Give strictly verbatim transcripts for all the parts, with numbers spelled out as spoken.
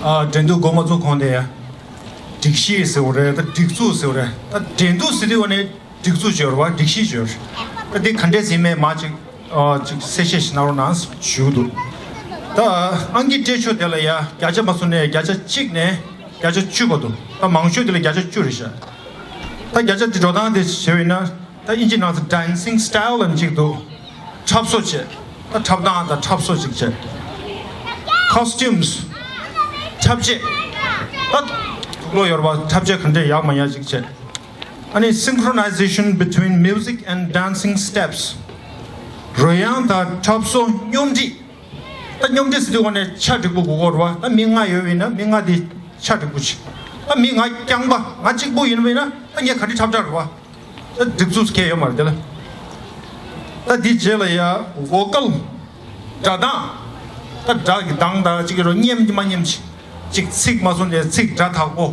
ཨ། འགྲན་བསྡུར་འགོ་མ་བཙུགས་གོང་དེ་ཡ། སྒྲིག་གཞི་ཟེར་བ་རེད། ད་སྒྲིག་འཛུགས་ཟེར་བ་རེད། ད་འགྲན་བསྡུར་ཟེར་དུས་ཨ་ནི་སྒྲིག་འཛུགས་ཅིག་ཡོད་རེད་བ། སྒྲིག་གཞི་ཅིག་ཡོད་རེད། ད་འདི་ག་འདྲས་ཟིན་མེད་མ་ཅིག་ཨ། ཅིག་གསལ་བཤད་ཞིག་གནང་རོགས་གནང་ཞུ་གི་འདུག་ད་ཨང་ཀི་སྤྲད་ཆོག་དེ་ལ་ཡ་བརྒྱ་ཆ་མ་སོང་ནས་བརྒྱ་ཆ་གཅིག་ནས་བརྒྱ་ཆ་བཅུ་བར་དུ། ད་མང་ཤོས་དེ་ལ་བརྒྱ་ཆ་བཅུ་རེད་ཤག་ད་བརྒྱ་ཆ་དེ་འགྲོ་སྟངས་དེ་བྱས་པ་ཡིན་ན། ད་དབྱིན་ཇི་ནང་ཚོ་dancing style ལབ་ཅིག་འདུག་འཁྲབ་སོ་བྱས། ད་འཁྲབ་སྟངས་དང་འཁྲབ་སོ་ཅིག་བྱས། costumes འཁྲབ་ཆས། ད་དུག་ལོག་ཡོད་རེད་བ། འཁྲབ་ཆས་ག་འདྲས་ཡག་མ་ཡག་ཅིག་བྱས། ཨ་ནི་synchronization between music and dancing steps རོལ་དབྱངས་དང་འཁྲབ་སོ་སྙོམས་སྒྲིག་ད་སྙོམས་སྒྲིག་ཟེར་དུས་ཀ་ནས་ཆ་འགྲིག་པོ་དགོས་ཀྱི་རེད་བ། ད་མི་ལྔ་ཡོད་པ་ཡིན་ན་མི་ལྔ་དེ་ཆ་འགྲིག་པོ་བྱེད། ད་མི་ལྔ་རྐྱང་པ་ང་གཅིག་པོ་ཡིན་པ་ཡིན་ན་ད་ངས་ག་འདྲས་འཁྲབ་འཁྲབ་རེད་བ། ད་སྒྲིག་འཛུགས་གང་ཡང་ཡོད་མ་རེད་དེ་ལ། ད་འདི་རྗེས་ལ་ཡ་vocal སྒྲ་གདངས། ད་སྒྲ་གི་གདངས་དང་ཅིག་རོ་སྙན་མ་སྙན་ཅིག་ཅིག་ཚིག་མ་སོང་ནས་ཚིག་སྒྲ་དག་པོ་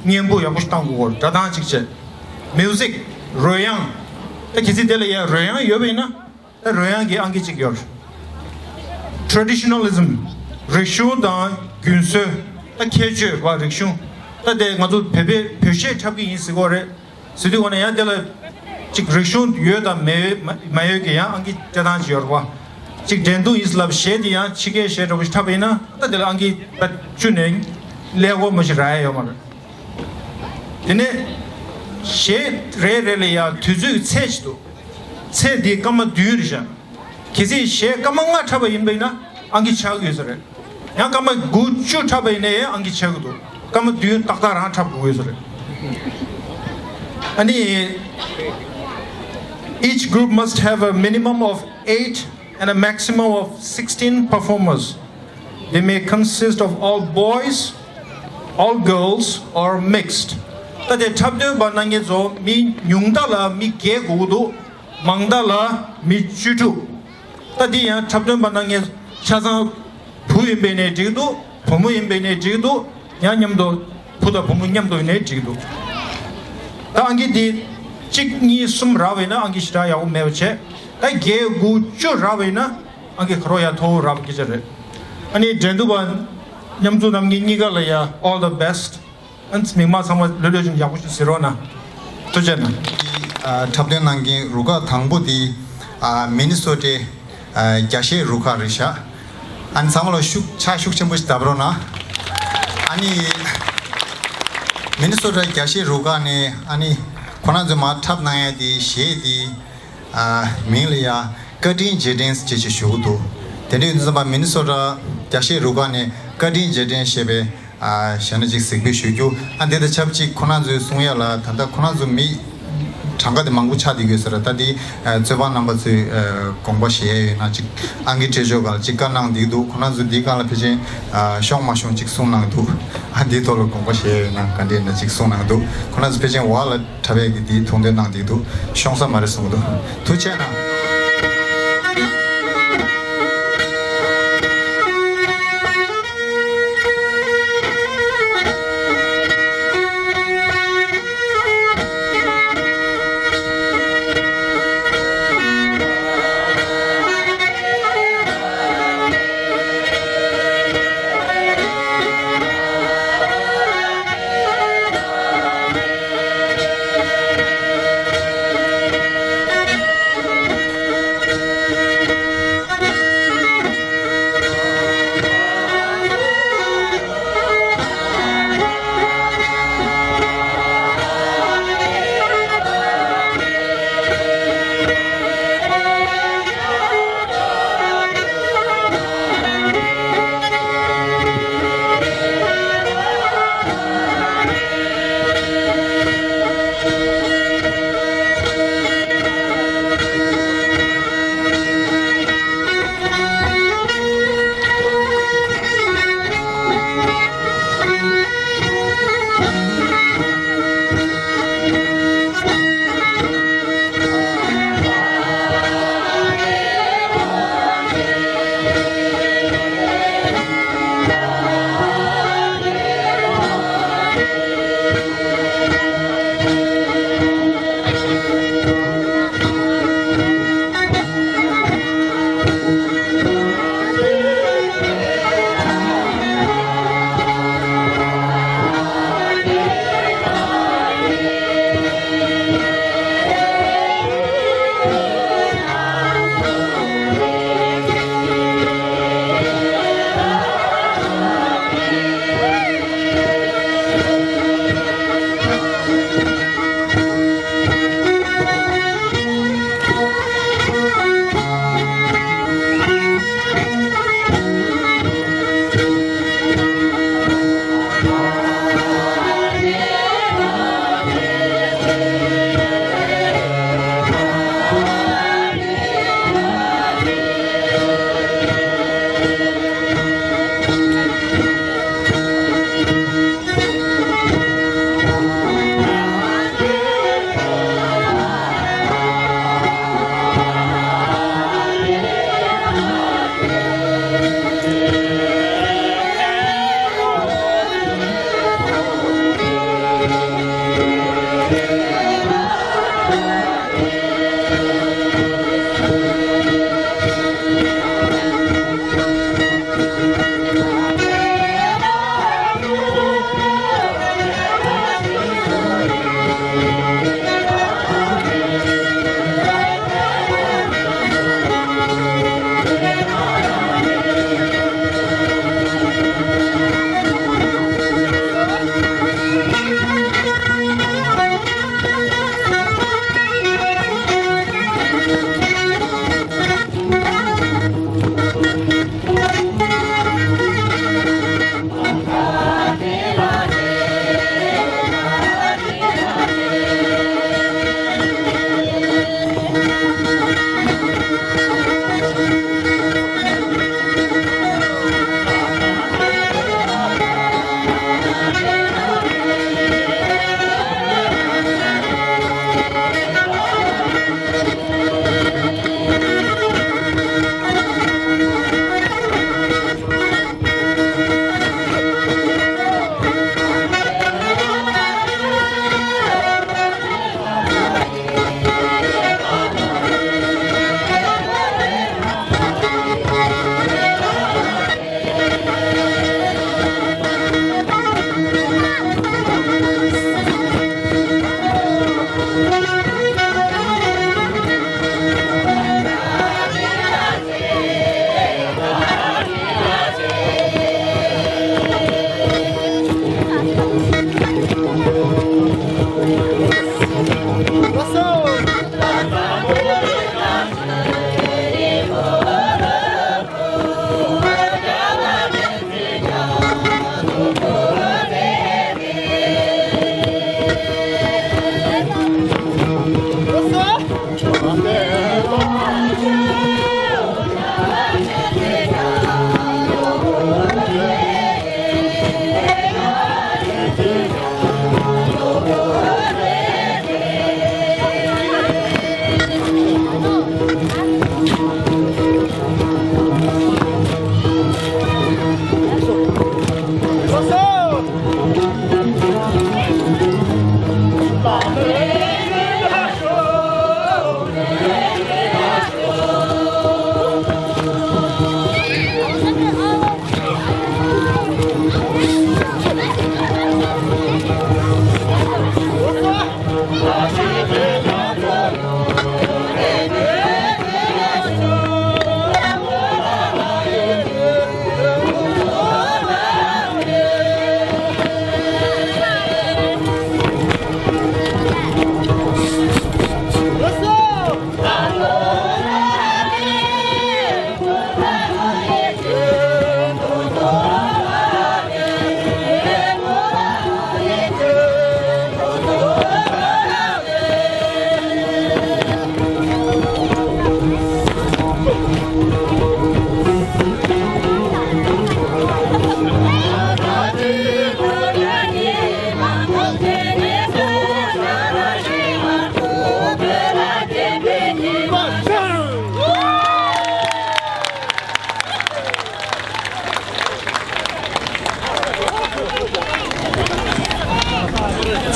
སྙན་པོ་ཡག་པོ་ཞིག་བཏང་དགོས་སྒྲ་གདངས་ཅིག་བྱས། music རོལ་དབྱངས། ད་གལ་སྲིད་དེ་ལ་ཡ་རོལ་དབྱངས་ཡོད་པ་ཡིན་ན། ད་རོལ་དབྱངས་ཀྱི་ཨང་ཀི་གཅིག་ཡོད་རེད། traditionalism རིག་གཞུང་དང་རྒྱུན་སྲོལ། ད་ཁྱད་ཆོས་བ་རིག་གཞུང་། ད་དེ་ང་ཚོ་བོད་པའི་བོད་གཞས་འཁྲབ་ཀྱི་ཡིན་ཟེར་གྱི་ཡོད་རེད། ཟེར་དུས་ཀ་ནས་ཡང་དེ་ལ་ཅིག་རིག་གཞུང་ཡོད་དང་མེད་མ་མ་ཡོད་ཀྱི་ཡང་ཨང་ཀི་སྤྲད་སྟངས་ཅིག་ཡོད་རེད་བ། ཅིག་འགྲན་བསྡུར་ཡིན་ལབ་གཞས་དེ་ཡང་ཕྱི་རྒྱལ་གཞས་འདྲ་པོ་ཞིག་འཁྲབ་པ་ཡིན་ན་ད་དེ་ལ་ཨང་ཀི་ད་བཅུ་ནས་ཀླད་ཀོར་མ་ཞིག་རག་ཡ་ཡོད་མ་རེད། དེ་ནས་གཞས་རེ་རེ་ལ་ཡང་དུས་ཚོད་ཚད་ཅིག་འདུག་ཚད་འདི་སྐར་མ་བདུན་རེད་ཤག་གལ་སྲིད་གཞས་སྐར་མ་ལྔ་འཁྲབ་པ་ཡིན་པ་ཡིན་ན་ཨང་ཀི་ཆག་གི་ཡོད་ས་རེད། ཡང་སྐར་མ་དགུ་བཅུ་འཁྲབ་པ་ཡིན་ན་ཡང་ཨང་ཀི་ཆག་གི་འདུག་སྐར་མ་བདུན་ཏག་ཏག་རང་འཁྲབ་དགོས་ཡོད་ས་རེད། ཨ་ནི། Each group must have a minimum of eight and a maximum of sixteen performers. They may consist of all boys, all girls, or mixed. ད་དེ་འཁྲབ་སྟོན་པ་གནང་མཁན་ཚོ་མི་ཉུང་མཐའ་ལ་མི་བརྒྱད་དགོས་ཀྱི་འདུག་མང་མཐའ་ལ་མི་བཅུ་དྲུག་ད་འདི་ཡང་འཁྲབ་སྟོན་པ་གནང་མཁན་ཆ་ཚང་བུ་ཡིན་པས་ནས་འགྲིག་འདུག་བུ་མོ་ཡིན་པས་ནས་འགྲིག་འདུག་ཡང་མཉམ་དུ་བུ་དང་བུ་མོ་མཉམ་དུ་ཡིན་ནས་འགྲིག་འདུག་ད་ཨང་ཀི་འདི་གཅིག་གཉིས་གསུམ་རག་པ་ཡིན་ན་ཨང་ཀི་ཞེ་དྲག་ཡག་པོ་མེད་པ་བྱས། ད་བརྒྱད་དགུ་བཅུ་རག་པ་ཡིན་ན་ཨང་ཀི་ཁ་རོག་ཡག་མཐོ་བོ་རག་པ་སྐད་ཆ་རེད། ཨ་ནི་འགྲན་བསྡུར་པ་མཉམ་འཛོམས་རྣམ་གཉིས་གཉིས་ཀ་ལ་ཡ་all the best། ཨ་ནི་མིག་མངས་ཚང་མ་ལྷོད་ལྷོད་ཅིག་ཡག་པོ་ཞིག་གཟིགས་རོགས་གནང་། ཐུགས་རྗེ་གནང་། ཨ། འཁྲབ་སྟོན་གནང་མཁན་རུ་ཁག་དང་པོ་དེ་ཨ། མི་ནི་སོ་ཊའི་ཨ། རྒྱ་གཞས་རུ་ཁག་རེད་ཤག་ཨ་ནི་ཚང་མ་ལ་ཤུགས་ཕྱག་ཤུགས་ཆེན་པོ་ཞིག་བརྡབ་རོགས་གནང་། ཨ་ནི་མི་ནི་སོ་ཊ་རྒྱ་གཞས་རུ་ཁག་ནས་ཨ་ནི་ཁོ་རང་ཚོས་མར་འཁྲབ་གནང་ཡ་དེ་གཞས་དེ་ཨ། མིང་ལ་ཡ་བཀའ་དྲིན་རྗེས་དྲན་ཅེས་ཅིག་ཞུ་གི་འདུག་དེ་འདྲ་ཡིན་དུས་ཙམ་པ་མི་ནི་སོ་ཊ་རྒྱ་གཞས་རུ་ཁག་ནས་བཀའ་དྲིན་རྗེས་དྲན་ཞེས་པའི་ཨ། ཞལ་ནས་ཅིག་གཟིགས་འབུལ་ཞུ་རྒྱུ། ཨ། འདི་དང་ཆབས་ཅིག་ཁོ་རང་ཚོའི་གསུང་ཡ་ལ་ད་ལྟ་ཁོ་རང་ཚོ་མི་གྲངས་ཀ་དེ་མང་པོ་ཆགས་བསྡད་ཡོད་ཟེར། ད་འདི་ཨ། རྩོད་པ་རྣམ་པ་ཚོས་ཨ། དགོངས་པ་བཞེས་ཡ་ཡོད་ན་ཅིག་ཨང་ཀི་སྤྲད་ཆོག་ག་ལ་ཅིག་བཀའ་གནང་བསྡད་འདུག་ཁོ་རང་ཚོ་འདིའི་སྒང་ལ་ཕལ་ཆེར་ཨ། ཤོང་མ་ཤོང་ཅིག་གསུང་གནང་འདུག་ཨ། འདིའི་ཐོག་ལ་དགོངས་པ་བཞེས་ཡ་ཡོད་ན་ག་འདྲས་ན་ཅིག་གསུང་གནང་འདུག་ཁོ་རང་ཚོ་ཕལ་ཆེར་འོག་ལ་འཁྲབ་ཡས་ཀྱི་དེའི་ཐུགས་འདུན་གནང་བསྡད་འདུག་ཤོང་ས་མ་རེད་གསུངས་འདུག་ཐུགས་རྗེ་གནང་།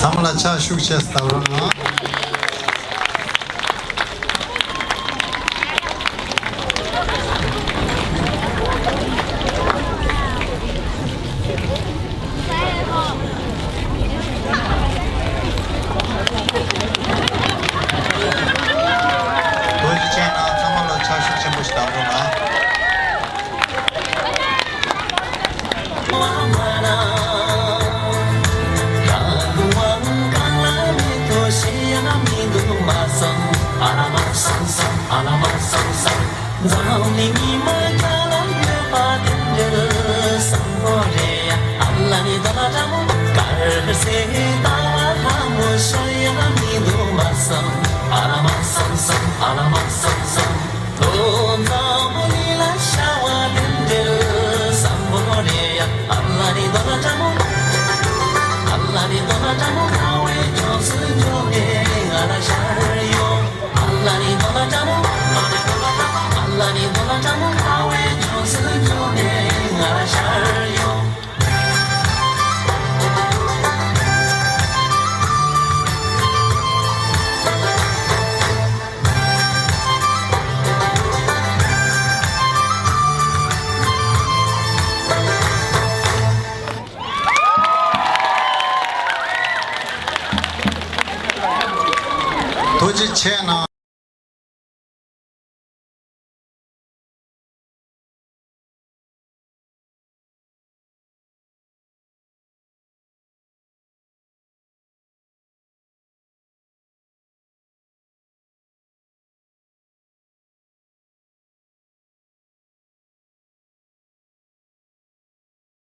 ཚང་མ་ལ་ཕྱག་ཤུགས་ཆེ་ཙམ་བརྡབ་རོགས་གནང་། ཐུགས་རྗེ་ཆེ་གནང་། ཚང་མ་ལ་ཕྱག་ཤུགས་ཆེན་པོ་ཞིག་བརྡབ་རོགས་གནང་། ཐུགས་རྗེ་ཆེ་གནང་།